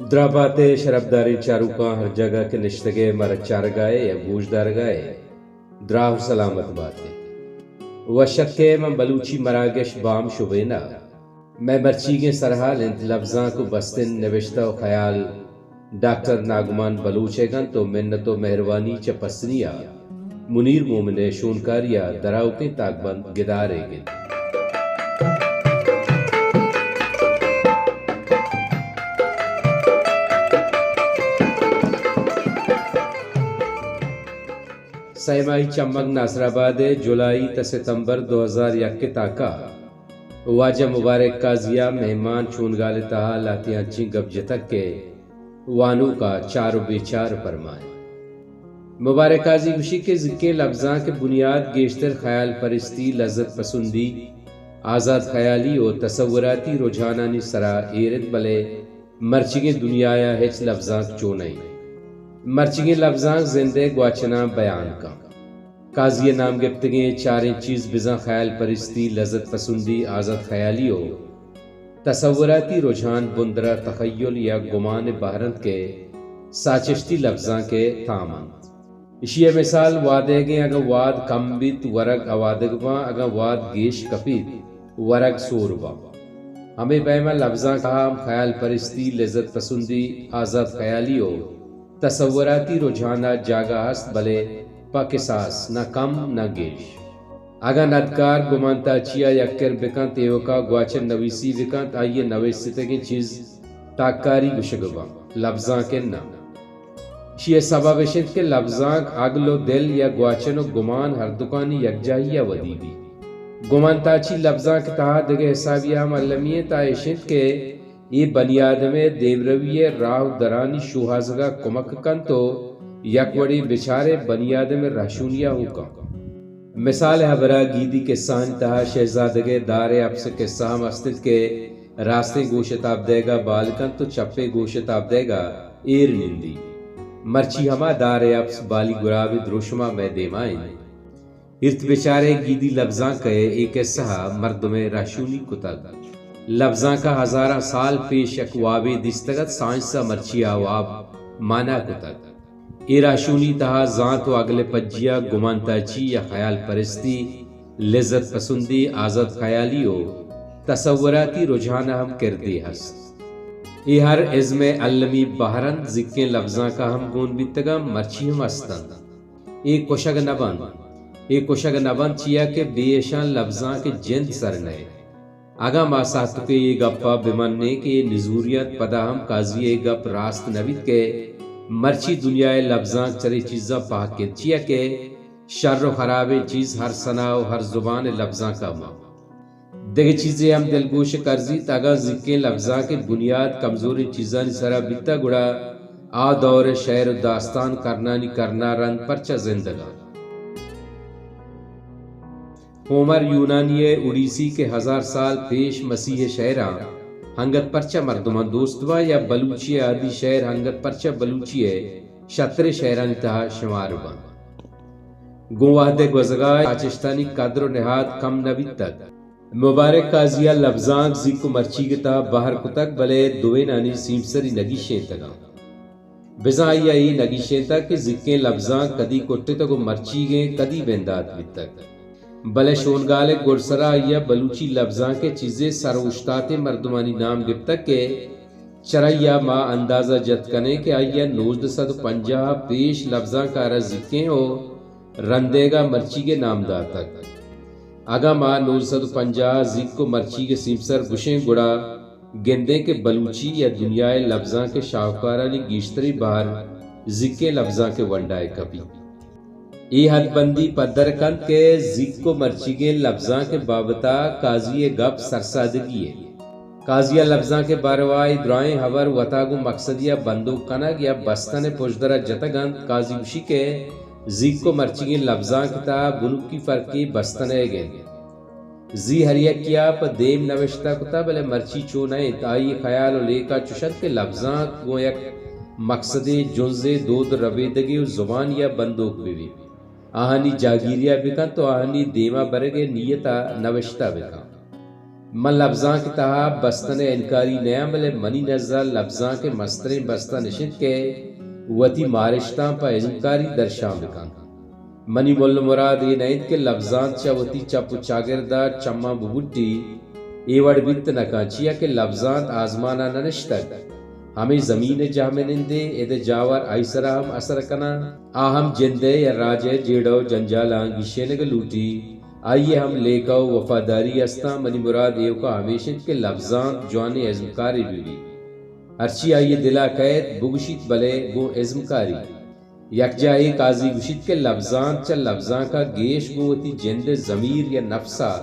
دراہ بات ئے شرپداریں چاروکاں، ہر جاگہ کہ نشتگ ئے مارا چارگا ئے یا گوشدارگا ئے، دراہ و سلامت بات ئے۔ وش اتک ئے ماں بلوچی مراگش بام شبین ءَ۔ مئے مرچیگیں سرحال انت لبزانک و بستن، نبشتہ و خیال ڈاکٹر ناگمان بلوچ ئیگ انت و منت و مہروانی چہ پسنی ءَ منیر مومن ءِ شونکاری ءَ دراوکیں تاکبند گدار ئیگ انت۔ سئے ماہی چمگ ناصر آباد ءِ، جولائی تا ستمبر دو ہزار یک ءِ تاک ءَ۔ واجہ مبارک قاضی ءَ مہمان چونگال ءِ تہا لہتیں انچیں گپ جتگ کہ وانوک ءَ چار و بے چار پرمائیں۔ مبارک قاضی گوشی کہ زکیں لبزانک ءِ بنیاد گیشتر خیال پرستی، لذت پسندی، آزات خیالی و تصوراتی رجحانانی سرا ایر انت، بلے مرچیگیں دنیا ءَ ہچ لبزانک چو نہ انت۔ مرچیگیں لبزانک زند ءِ گواچناں بیان کن۔ قاضی ءِ نام گپتگیں چاریں چیز بزاں خیال پرستی، لذت پسندی، آزات خیالی و تصوراتی رجحان بندرا تخیل یا گمان ءِ بہر انت کہ ساچشتی لبزانک ءِ تام انت۔ ایشی ءِ مثال وادیگیں، اگاں واد کم بیت، ورگ اوادگ باں، اگاں واد گیش کپیت، ورگ سور باں۔ ہمے پیم ءَ لبزانک ءَ ہم خیال پرستی، لذت پسندی، آزات خیالی و تصوراتی رجحان ءَ جاگہ ہست، بلے پہ کساس، نہ کم نہ گیش۔ اگاں ندکار گمان تاچی ءَ یک کر بکنت، ایوک ءَ گواچن نویسی بکنت، آئی ءِ نویستگیں چیز تاککاری گوشگ باں، لبزانک اناں۔ ایشی ءِ سبب اش انت کہ لبزانک عقل و دل یا گواچن و گمان ہردکانی یکجاہی ءَ ودی بیت۔ گمان تاچی لبزانک ءِ تہا دگہ حسابی ءَ ہم المی انت، آ اش انت کہ اے بنی آدم ءِ دیمروی ءِ راہ و درانی شوہازگ ءَ کمک کنت و یک وڑیں بچارے بنی آدم ءِ رہشونی ءَ ہوں کنت۔ مثال ءِ ہبرا گیدی کسہانی تہا شہزادگ ءِ دار ءِ اپس ءِ کسہ ہم است انت کہ راستیں گوش ءِ تاب دئیگا بال کنت و چپیں گوش ءِ تاب دئیگا ایر نندی۔ مرچی ہما دار ءِ اپس بالی گراب ءِ دروشما مئے دیما انت۔ ارت بچارئے گیدی لبزانک ءِ اے کسہ ءَ مردم ءِ رہشونی کتگ۔ لبزانک ءَ ہزاراں سال پیش یک وابے دیستگ ات، سائنس ءَ مرچی آ واب مانا کتگ۔ اے رہشونی تہا زانت و عقل ءِ پجیا گمان تاچی یا خیال پرستی، لذت پسندی، آزات خیالی و تصوراتی رجحان ءَ ہم کردے ہست۔ اے ہر ازم ءِ المی بہر انت، زکیں لبزانک ءَ ہم گون بیتگاں، مرچی ہم ہست انت۔ اے کشگ نہ بنت، اے کشگ نہ بنت، چیا کہ بے اشاں لبزانک ءِ جند سر نئیت۔ اگاں ما ساہتکے اے گپ ءَ بہ منیں کہ اے نزوری انت، پدا ہم قاضی ءِ اے گپ راست نہ بیت کہ مرچی دنیا ءِ لبزانک چرے چیزاں پہک انت، چیا کہ شر و خرابیں چیز ہر ثنا و ہر زبان ءِ لبزانک ءَ مان۔ دگہ چیزے ہم دلگوش ءِ کرزیت، اگاں زکیں لبزانک ءِ بنیاد کمزوریں چیزانی سرا بیتگ، گڑا آ دور ءِ شئیر و داستان کرنانی کرنا رند پرچا زندگ انت؟ ہومر یونانی ءِ اوڈیسی کہ ہزار سال پیش مسیح ءِ شئیراں، انگت پرچا مردماں دوست باں یا بلوچی ءِ اہدی شئیر انگت پرچا بلوچی ءِ شتریں شئیرانی تہا شمار باں؟ گوں وہد ءِ گوزگا آ چشتانی قدر و نہاد کم نہ بیتگ۔ مبارک قاضی ءَ لبزانک زیک و مرچیگ ءِ تہا بہر کتگ، بلے دوئینانی سیمسری نگیشینتگاں۔ بزاں آئی ءَ اے نگیشینتگ کہ زیکیں لبزانک کدی کٹتگ و مرچیگیں کدی بندات بیتگ۔ بلے شونگال ءِ گڈسرا آئی ءَ بلوچی لبزانک ءِ چیزے سر اوشتاتیں مردمانی نام گپتگ کہ چرآئی ءَ ما اندازہ جت کنیں کہ آئی ءَ نوزدہ سد و پنجاہ ءَ پیش لبزانک ءَ را زیکیں و رندیگ ءَ مرچیگ ءِ نام داتگ۔ اگاں ما نوزدہ سد و پنجاہ ءَ زیک و مرچیگ ءِ سیمسر گوشیں، گڑا گندیں کہ بلوچی یا دنیا ءِ لبزانک ءِ شاہکارانی گیشتریں بہر زیکیں لبزانک ءِ ونڈا ءَ کپیت۔ اے حد بندی پدر کنت کہ زیک و مرچیگیں لبزانک ءِ بابت ءَ قاضی ءِ گپ سرسادگی ءِ۔ قاضی ءَ لبزانک ءِ باروا اے درائیں ہبر وتا گوں مقصدی ءَ بندوک کنگ یا بستن ءِ پژدر ءَ جتگ انت۔ قاضی گوشی کہ زیک و مرچیگیں لبزانک ءِ تہا بنکی فرقے بستن ئیگ انت۔ زی ہر یکے ءَ پہ دیم نوشتہ کتہ، بلے مرچی چو نہ انت۔ آئی ءِ خیال و لیکہ چش انت کہ لبزانک گوں یک مقصدے، جنزے، دود ربیدگے و زبانے ءَ بندوک بہ بیت۔ آہانی جاگیری ءَ بہ کنت و آہانی دیم ءَ برگ ءِ نیت ءَ نوشتہ بہ کنت۔ من لبزانک ءِ تہا بستن ءِ انکاری نیاں، بلے منی نزا لبزانک ءِ مستریں بستن اش انت کہ وتی مارشتاں پہ ازمکاری درشان بہ کنت۔ منی مول ءُ مراد اے نہ انت کہ لبزانت چہ وتی چپ ءُ چاگرد ءَ چماں بہ بوٹی، اے وڑ بیت نہ کنت، چیا کہ لبزانت آزمان ءَ نہ نشتگ، ہمے زمین ءِ جہمنندے، اد ءِ جاور آئی سرا ہم اثر کناں۔ آ ہم جند ءِ یا راج ءِ جیڑہ ءُ جنجالاں گیشینگ لوٹی، آئی ءِ ہم لیکہ ءُ وفاداری استاں۔ منی مراد ایوکا ہمیش انت کہ لبزانت جوانیں ازمکارے بہ بیت۔ ہرچی آئی ءِ دل ءَ کئیت بگوشیت، بلے گوں ازمکاری۔ یک جاہے قاضی گوشیت کہ لبزانت چہ لبزانک ءَ گیش گوں وتی جند ءِ ضمیر یا نفس ءَ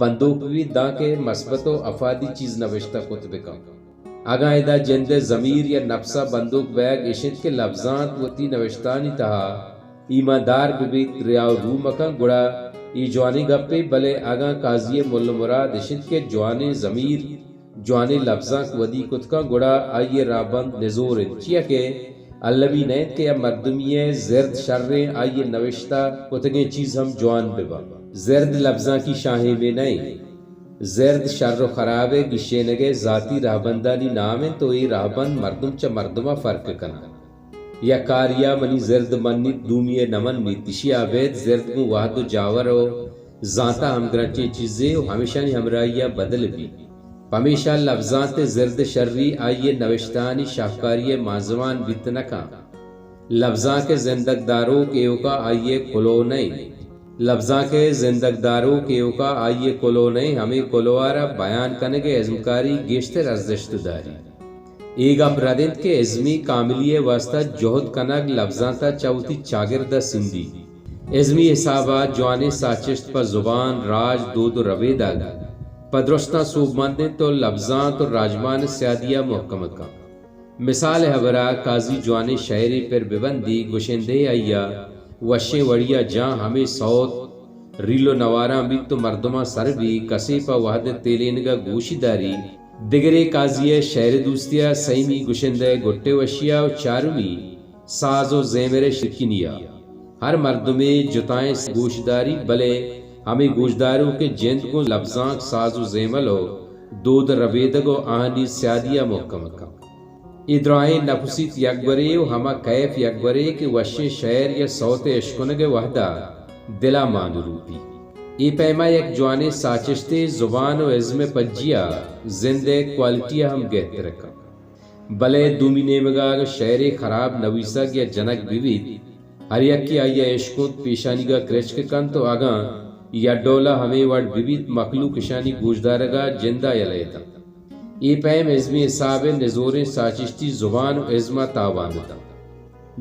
بندوک بہ بیت، دانکہ مثبت ءُ افادی چیز نبشتہ کت بہ کنت۔ اگاں ادا جند ءِ ضمیر یا نفس ءَ بندوک بئیگ اش انت کہ لبزانت وتی نوشتانی تہا ایماندار بہ بیت، ریا ءُ رو مہ کنت، گڑا اے جوانیں گپے، بلے اگاں قاضی ءِ مول ءُ مراد اش انت کہ جوانیں ضمیر، جوانیں لبزانک ودی کت کنت، گڑا آئی ءِ راہبند نزور انت، چیا کہ المی نہ انت کہ یک مردمے ءِ زرد شریں، آئی ءِ نوشتہ کتگیں چیز ہم جوان بہ بنت۔ زرد لبزانکی شاہیمے نہ انت۔ زرد شر ءُ خراب ءِ گیشینگ ءِ ذاتی راہبندانی نام انت ءُ اے راہبند مردم چہ مردم ءَ فرق کناں۔ یک کارے ءَ منی زرد منیت، دومی ءَ نہ منیت، ایشی ءَ ابید زرد گوں وہد ءُ جاور ءُ زانت ءَ ہمگرنچیں چیزے ءُ ہمیشانی ہمراہی ءَ بدل بیت۔ پمیشا لبزانت ءِ زرد شری آئی ءِ نوشتہانی شاہکاری ءِ مانزمان بیت نہ کنت۔ لبزانک ءِ زندگ داروک ایوکا آئی ءِ کلوہ نہ انت۔ لبزانک ءِ زندگ داروک ایوکا آئی ءِ کلوہ نہ انت، ہمے کلوہ ءَ را بیان کنگ ءِ ازمکاری گیشتر ارزشت داری۔ اے گپ رد انت کہ ازمی کاملی ءِ واستہ جہد کنگ لبزانت ءَ چہ وتی چاگرد ءَ سندی۔ ازمی حساب ءَ جوانیں ساچشت پہ زبان، راج، دود ءُ ربیدگ، پہ درستاں سوبمند انت ءُ لبزانت ءُ راجمان ءِ سیادی ءَ مہکم کنت۔ مثال ءِ ہبرا قاضی جوانیں شئیرے پر بہ بندی، گشندہ آئی ءَ وشیں وڑی ءَ جاں، ہمے سوت ریل ءُ نواراں بیت ءُ مردماں سر بی، کسے پہ وہد ءِ تیلینگ ءَ گوشی داری، دگرے قاضی ءِ شئیر دوستی ءَ، سئیمی گشندہ ءِ گٹ ءِ وشی ءَ ءُ چارمی ساز ءُ زیمر ءِ شرکنی ءَ۔ ہر مردمے جتائیں گوشداری، بلے ہمے گوشداروک ءِ جند گوں لبزانک، ساز ءُ زیمل ءُ دود ءُ ربیدگ ءُ آہانی سیادی ءَ مہکم کنت۔ اے دراہیں نپسیت یکگورے ءُ ہما کیف یکگورے کہ وشیں شئیر یا سوتے اشکنگ ءِ وہدا دلا مان روپی۔ اے پیما یک جوانیں ساچشتے زبان ءُ ازم ءِ پجیا زند ءِ کوالٹی ءَ ہم گہتر کنت۔ بلے دومی نیمگا اگاں شئیرے خراب نویسگ یا جنگ بہ بیت، ہر یکے آئی ءَ اشکنت، پیشانیگا کرچک کنت ءُ اگاں یک ڈولا ہمے وڑ بہ بیت، مخلوق اشانی گوشدارگا جندا یلہ دنت۔ اے پیم ازمی حساب ءَ نزوریں ساچشتی زبان ءُ ازما تاوان دنت۔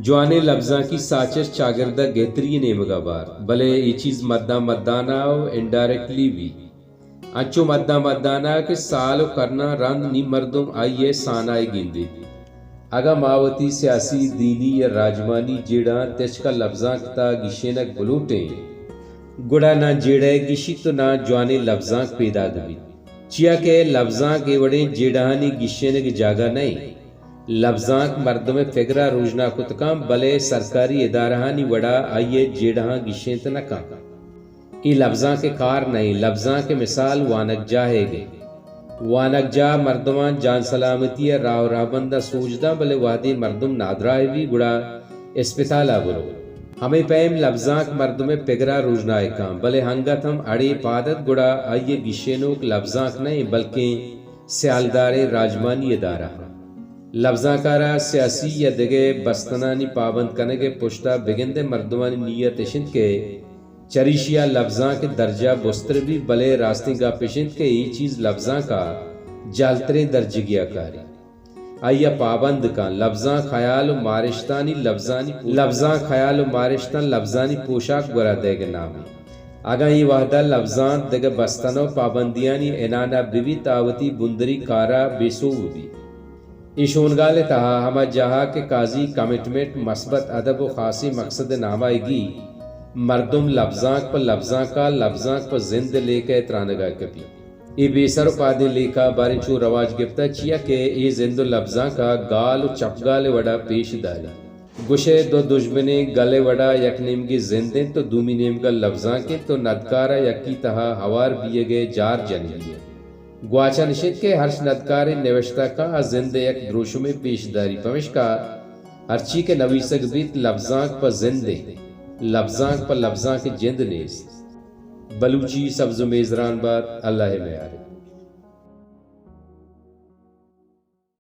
جوانیں لبزانکی ساچشت چاگردا گہتری ءِ نیمگا بارت، بلے اے چیز مدان مدانا ءُ انڈائریکٹلی بیت۔ انچو مدان مدانا کہ سال ءُ کرناں رند نی مردم آئی ءِ سانائے گندیت۔ اگاں ما وتی سیاسی، دینی یا راجمانی جیڑہاں تچک ءَ لبزانک ءِ تہا گیشینگ بلوٹیں، گڑا ناں جیڑہ گیشیت ءُ ناں جوانیں لبزانک پیداگ بیت۔ چیا کہ لبزانک اے وڑیں جیڑہانی گیشینگ ءِ جاگہ نہ انت۔ لبزانک مردم ءِ پگر ءَ روژنا کت کنت، بلے سرکاری ادارہانی وڑا آئی ءِ جیڑہاں گیشینت نہ کنت۔ اے لبزانک ءِ کار نہ انت۔ لبزانک ءِ مثال وانگجاہ ئیگ انت۔ وانگجاہ مردماں جان سلامتی ءِ راہ ءُ رہبند ءَ سوج دنت، بلے وہدے مردم نادراہ بیت، گڑا اسپتال ءَ برو۔ ہمے پیم لبزانک مردم ءِ پگر ءَ روژنائے کنت، بلے انگت ہم اڑے پاد ات، گڑا آئی ءِ گیشینوک لبزانک نہ انت، بلکیں سیالداریں راجمانی ادارہ انت۔ لبزانک ءَ را سیاسی یا دگہ بستنانی پابند کنگ ءِ پشت ءَ بگندئے مردمانی نیت اش انت کہ چریشی ءَ لبزانک ءِ درجہ بزتر بیت، بلے راستیں گپ اش انت کہ اے چیز لبزانک ءَ جہلتریں درجگے ءَ کاریت۔ آئی ءَ پابند کنت۔ لبزانک خیال ءُ مارشتانی لبزانی، لبزانک خیال ءُ مارشتاں لبزانی پوشاک گورا دئیگ ءِ نام انت۔ اگاں اے وہد ءَ لبزانت دگہ بستن ءُ پابندیانی عنان ءَ بہ بیت، آ وتی بندری کار ءَ بے سوب بیت۔ اے شونگال ءِ تہا ہما جاہ ءَ کہ قاضی کمٹمنٹ، مثبت ادب ءُ خاصیں مقصد ءِ نام ءَ ئیگی، مردم لبزانک پہ لبزانک ءَ، لبزانک پہ زند ءِ لیکہ ءِ ترانگ ءَ کپیت۔ اے بے سر ءُ پادیں لیکہ باریں چون رواج گپتہ، چیا کہ اے زند ءُ لبزانک ءَ گال ءُ چپگال ءِ وڑا پیش داریت۔ گوشئے دو دژمنیں گل ءِ وڑا یک نیمگے زند انت ءُ دومی نیمگ ءَ لبزانک انت ءُ ندکار ءَ یکی تہا ہوار بیگ ءِ جار جنگی انت۔ گواچن اش انت کہ ہرچ ندکاریں نوشتہ کن ء زند ء یک دروشمے پیش داری، پمشکا ہرچی کہ نویسگ بیت لبزانک پہ زند ء، لبزانک پہ لبزانک ء جند نیست۔ بلوچی سبز و میزران بات، اللہ ء میار انت۔